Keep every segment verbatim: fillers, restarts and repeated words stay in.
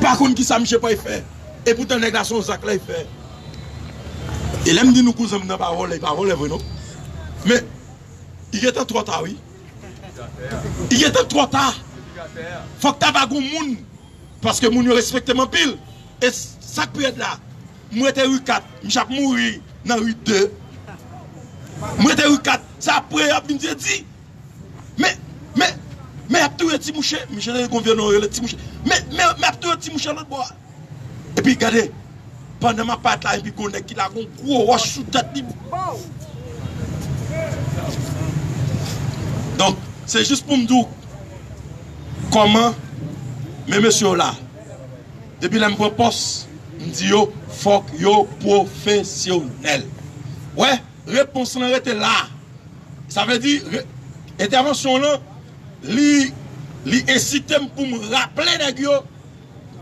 pa konn kisa misye pral fè. Epoutan nèg la se yon zak lè l fè. E lè m di nou kouzen m nan pa vòlè, li pa vòlè vre non. Men, li gentan twò ta wi. Li gentan twò ta. Fòk ta va gon moun. Paske moun yo respekte m anpil. E s- sa k pi rèd la, m rete ri kat, m j ap mouri nan ri de. M rete ri kat, se apre y ap vin di, di, men, men, men y ap touye ti mouche. Misye te gon vye non rele ti mouche. Men, men, men y ap touye ti mouche lòt bò a. Epi gade, pandan m ap parèt la, epi gon nèg ki la gon gwo wòch sou tèt li. Donk, se jis pou m di w kòman men mesye yo la. Depi lè m pran pòs, m di yo, fòk yo pwofesyonèl. Wè, repons lan rete la. Sa vle di, re- entèvansyon lan, li, li ensite m pou m raple nèg yo,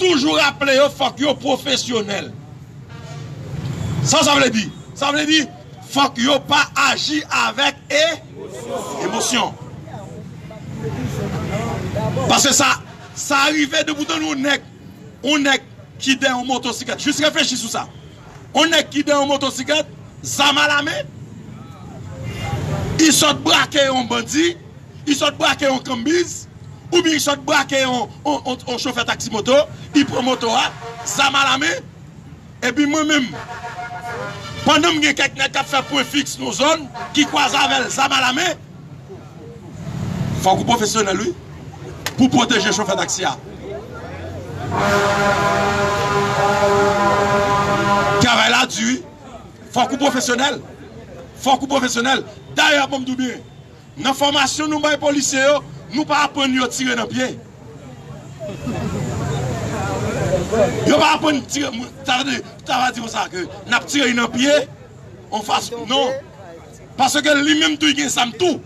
toujou raple yo, fòk yo pwofesyonèl. Sa sa vle di? Sa vle di, fòk yo pa aji avèk e- emosyon. Paske sa, sa rive de bouton yon nèg, yon nèg ki dèyè yon motosiklèt. Jis reflechi sou sa. Yon nèg ki dèyè yon motosiklèt, zam alamen, li sot brake yon bandi, li sot brake yon kanbiz, oubyen li sot brake yon, yon, yon, yon chofè taksi moto, li pran moto a, zam alamen, epi mwen menm, pandan m gen kèk nèg k ap fè pwen fiks nan zòn, ki kwaze avè l, zam alamen, fòk ou pwofesyonèl, wi, pou pwoteje chofè taksi a. Travay la di, wi. Fòk ou pwofesyonèl. Fòk ou pwofesyonèl. Dayè, ban m di w byen, nan fòmasyon nou bay polisye yo, nou pa aprann yo tire nan pye. Yo pa aprann tire, sa vle di, sa vle di konsa ke n ap tire nan pye, yon fason, non. Paske li menm tou, li gen zam tou.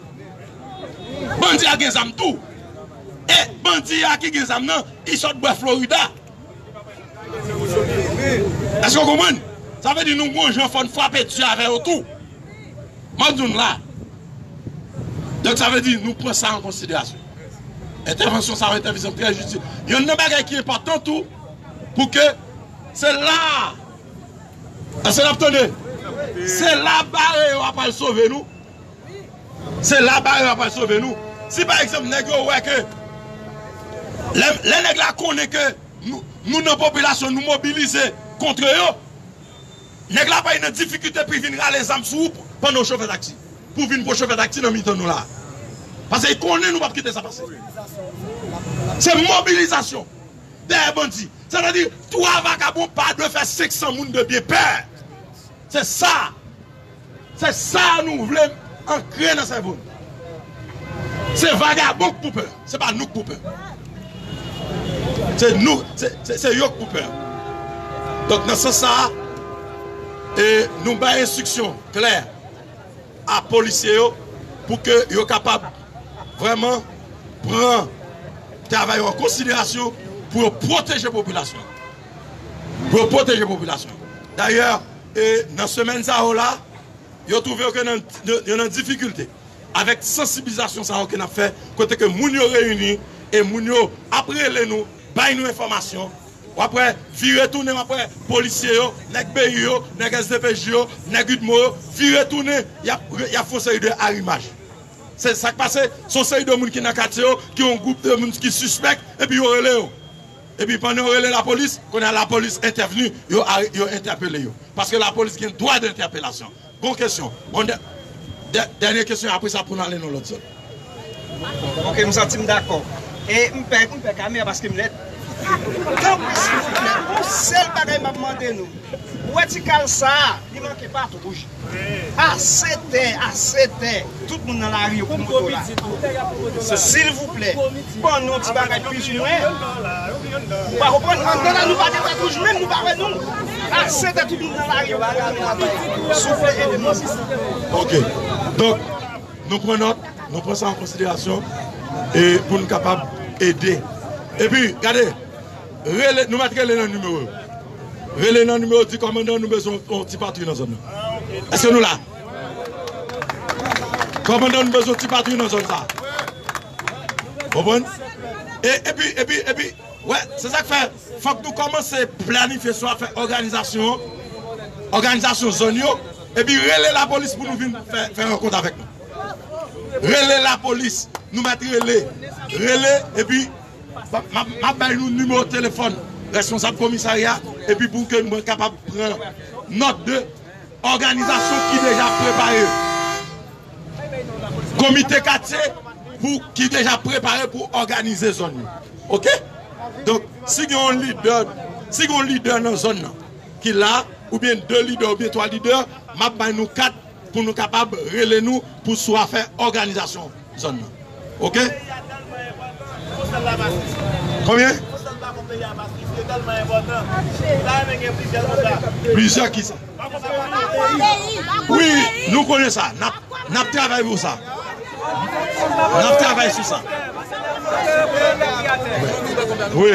Bandi a gen zam tou. E bandi a ki gen zam nan, li sot bwè Florida. Èske w konprann? Sa vle di nou gon jan fò n frape di avè yo tou. M ap di w la. Donk sa vle di nou pran sa an konsiderasyon. Entèvansyon sa yo, entèvansyon trè jistis. Youn nan bagay ki enpòtan tou, pou ke se la, èske n ap tande? Se la bare yo a pral sove nou. Se la bare yo a pral sove nou. Si pa egzanp, nèg yo wè ke lè, lè nèg la konnen ke nou, nou nan popilasyon, nou mobilize kont yo, nèg la pa nan difikilte pou vin rale zam sou ou pandan w chofè taksi. Pou vin pran chofè taksi nan mitan nou la. Paske li konnen nou p ap kite sa pase. Se mobilizasyon dèyè bandi. Sètadi, twa vagabon pa dwe fè senk san moun de byen pè. Se sa. Se sa nou vle ankre nan sèvo nou. Se vagabon k pou pè, se pa nou k pou pè. Se nou, se, se, se yo k pou pè. Donk, nan sans sa a, e nou bay enstriksyon klè a polisye yo pou ke yo kapab vrèman pran travay yo an konsiderasyon pou yo pwoteje popilasyon. Pou yo pwoteje popilasyon. Dayè, e nan semèn sa yo la, yo twouve yo ke nan, yo, yo nan difikilte avèk sansibilizasyon sa yo ke n ap fè, kote ke moun yo reyini e moun yo ap rele nou, bay nou enfòmasyon. W ap wè, vire tounen, w ap wè polisye yo, nèg B I yo, nèg S D P J yo, nèg UDMO yo, vire tounen, y ap, y ap fè yon seri de arimaj. Se sa k pase, se yon seri de moun ki nan katye yo, ki yon gwoup de moun ki sispèk, epi yo rele yo. Epi pandan yo rele lapolis, kounye a lapolis entèvni, yo are-, yo entèpele yo. Paske lapolis gen dwa de entèpelasyon. Bon kesyon. Bon, dè-, dè-, dènye kesyon, apre sa pou n ale nan lòt zòn. Ok, m santi m dakò. E m pè, m pè kamera paske m lèd. Tanpri, silvouplè, yon sèl bagay m ap mande nou. Ou wè ti kal sa a, li manke pa twouj. Ase tè, ase tè. Tout moun nan lari yo pou moto la. Silvouplè, ban nou yon ti bagay plis mwen. Ou pa konprann? Anndan la, nou pa gen tèt wouj menm, nou pa wè nou. Ase tè, tout moun nan lari yo pou moto la. Souple, ede nou. Ok. Donk, nou pran nòt, nou pran sa an konsiderasyon, e pou n kapab ede. Epi, gade, rele, nou mèt rele nan nimewo yo. Rele nan nimewo, di kòmandan nou bezwen yon ti patwouy nan zòn nan. Èske nou la? Kòmandan nou bezwen yon ti patwouy nan zòn sa. Konprann? E, epi, epi, epi, Wè, se sa k fè, fòk nou kòmanse planifye sou afè òganizasyon, òganizasyon zòn yo, epi rele lapolis pou nou vin fè, fè rankont avèk nou. Rele lapolis, nou mèt rele, rele, epi m ap, m ap, m ap bay nou nimewo telefòn responsab komisarya, epi pou ke mwen kapab pran nòt de òganizasyon ki deja prepare. Komite katye pou, ki deja prepare pou òganize zòn yo. Oke? Donk, si gen yon lidè, si gen yon lidè nan zòn nan ki la, oubyen de lidè, oubyen twa lidè, m ap bay nou kat pou nou kapab rele nou pou sou afè òganizasyon zòn nan. Oke? Konbyen? Plizyè kisa? Wi, nou konnen sa. N ap, n ap travay pou sa. N ap travay sou sa. Wi,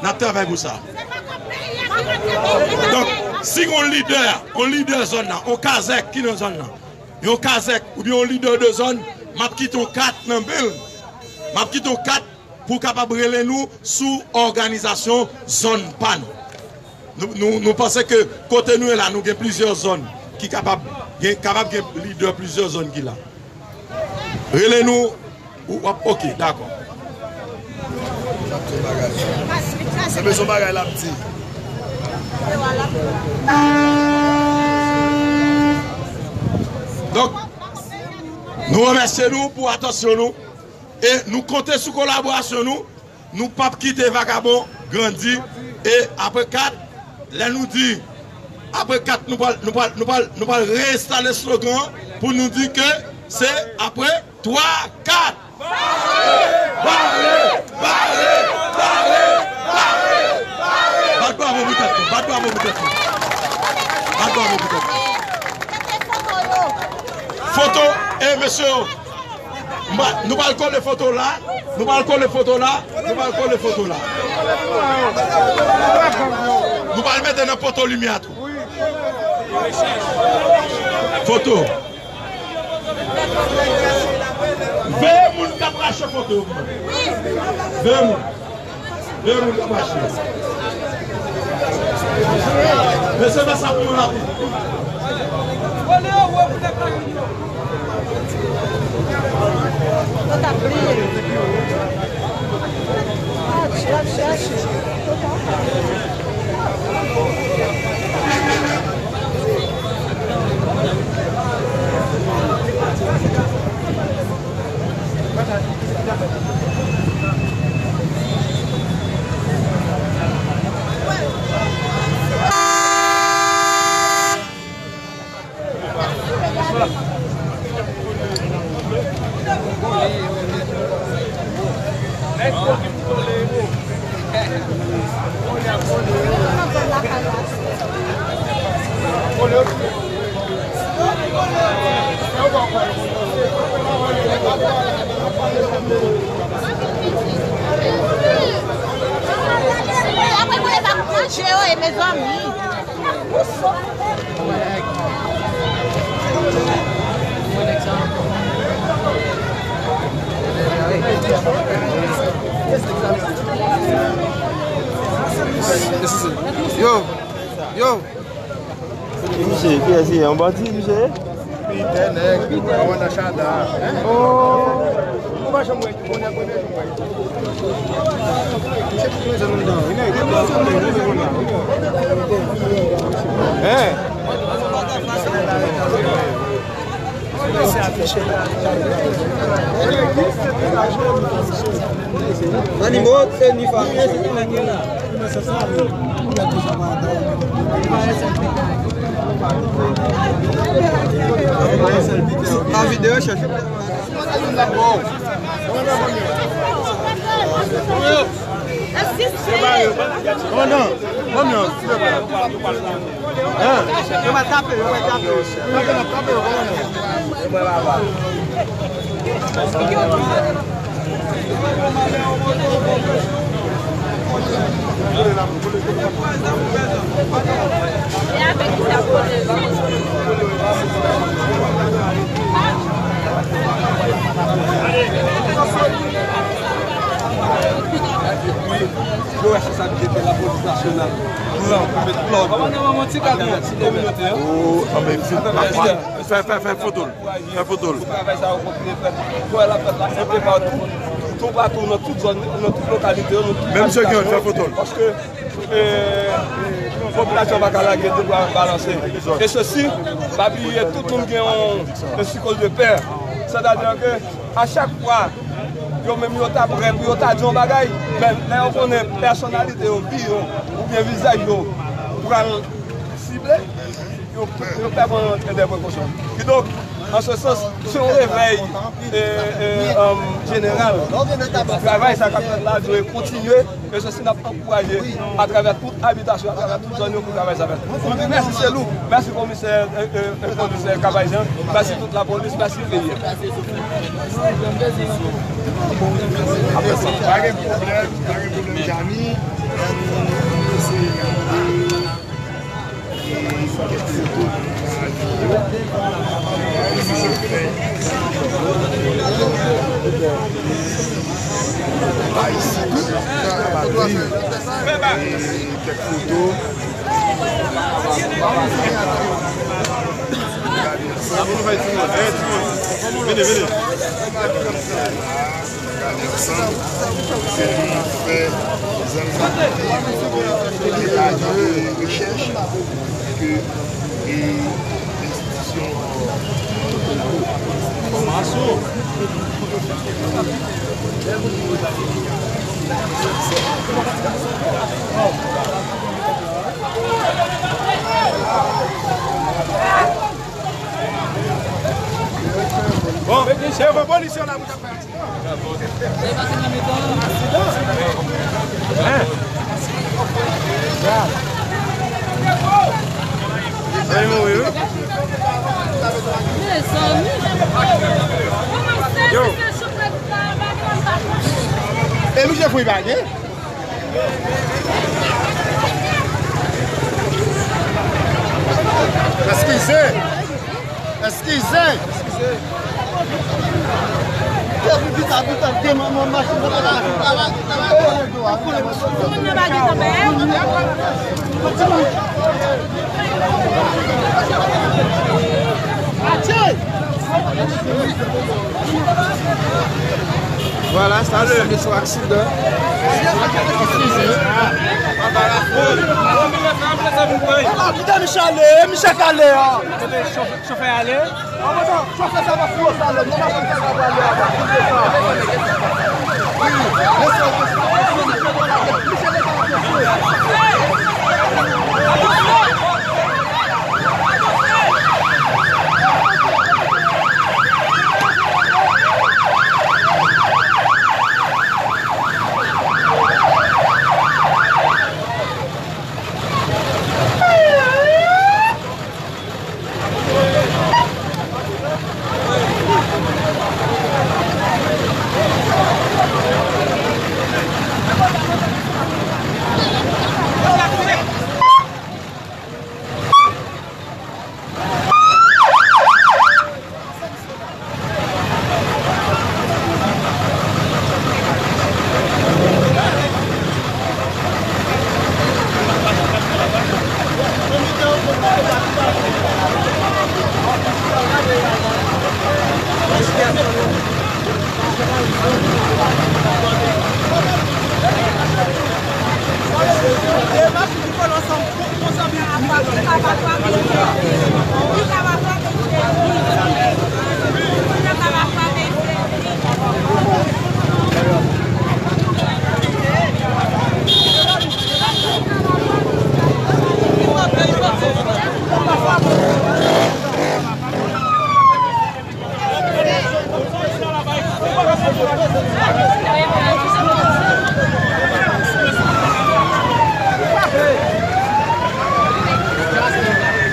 n ap travay pou sa. Donk, si yon lidè, yon lidè zòn nan, yon kazèk ki nan zòn nan, yon kazèk oubyen yon lidè de zòn, m ap kite yon kat nan men l. M ap kite yon kat pou w kapab rele nou sou òganizasyon zòn pa nou. Nou, nou, nou panse ke kote nou ye la, nou gen plizyè zòn ki kapab gen, kapab gen lidè plizyè zòn ki la. Rele nou, ou w ap, oke, dakò. Se bezwen bagay l ap di. Donk, nou remèsye nou pou atansyon nou. E nou konte sou kolaborasyon nou. Nou p ap kite vakabon grandi. E apre kat, lè nou di apre kat, nou pral, nou pral, nou pral, nou pral reenstale slogan an pou nou di ke se apre twa, kat. Bare! Bare! Bat bravo pou tèt nou, bat bravo pou tèt nou. Bat bravo pou tèt nou. Foto, e mesye yo, m pa, nou pral kole foto la, nou pral kole foto la, nou pral kole foto la. Nou pral mete nan poto limyè tou. Foto. Veye moun k ap rache foto yo pou mwen. Veye moun. Veye moun k ap rache. Mesye, fè sa pou mwen rapid. Apre mwen, e pa pou manje yo ye, mezanmi. Yo, yo. Misye, kiyès li ye? Yon bandi, misye? Pitè nèg, Rwanda Chada. Oh. Ou pa janm wè. Nan videyo, chèche. Kòmandan, kòmandan, silvouplè. Hein? Yo va tape, yo va tape. Tape, n ap tape yo, kòmandan. Yo responsabilite lapolis nasyonal pran pou met lòd nan ti kominote an. Fè, fè, fè foto l. Fè foto l. Pou travay sa yo kontinye fèt. Pou wè l ap fèt la, enpe patou, toupatou, nan tout zòn, nan tout lokalite yo, nan tout abitasion. Menm se gen, fè foto l. Paske, eh, popilasyon pa ka lage de bra balanse. E sesi, pa bliye, tout moun gen yon, yon sikoz de pè. Sètadi ke a chak fwa, yo menm yo ta prè pou yo ta di yon bagay, men lè yo konnen pèsonalite yo, vi yo, oubyen vizaj yo pral sible, yo, yo pè pran de prekosyon. Kidonk, an se sans, se yon revèy, eh, eh, um, jeneral. Travay sa k ap fèt la dwe kontinye. E sesi n ap ankouraje atravè tout abitasyon, atravè tout zòn yo pou travay sa fèt. Mwen di mèsi Selou, mèsi komisè, e, e, e, komisè Kapajan, mèsi tout lapolis, mèsi peyi a. Pa gen pwoblèm, pa gen pwoblèm, Jani. Ann eseye gade. E kèk foto nan lavi yo. Pa isi tou. E kèk foto. Gade ansanm. Vini, vini. Gade ansanm, se pou nou fè zanmi ki lage rechèch pou ke e enstitisyon fòmasyon. Bon, devan polis yo la pou t ap fè aksidan. Hein? Sa li mouri, wi. Mezanmi. Yo. E misye fou li pa gen? Eskize. Eskize. Depi pita, pita, demanman machin nan pa ka, pa ka, pa ka. Timoun nan pa gen tanbè. Vwala, sa se de sou aksidan. Eskize. Ah, kite Michel ale, Michel k ale a. Chofè ale. Chofè sa va fou sa le.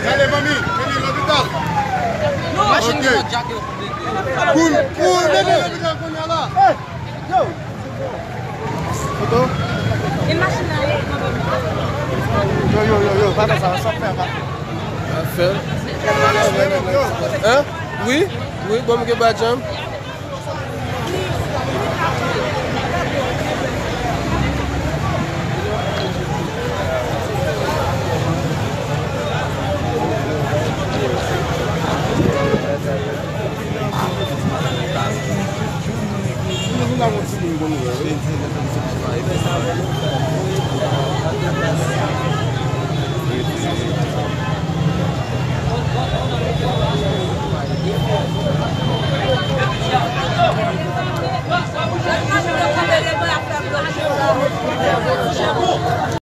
Gade, manmi, vini lopital. Ok. Koul, koul, vini lopital kounye a la. Foto. E machin nan ye kanmenm. Yo, yo, yo, yo, pa fè sa, sa fè pa. Fè. Hein? Wi, wi, bon, m gen badj an. Nan yon timoun bon nouvèl, wi.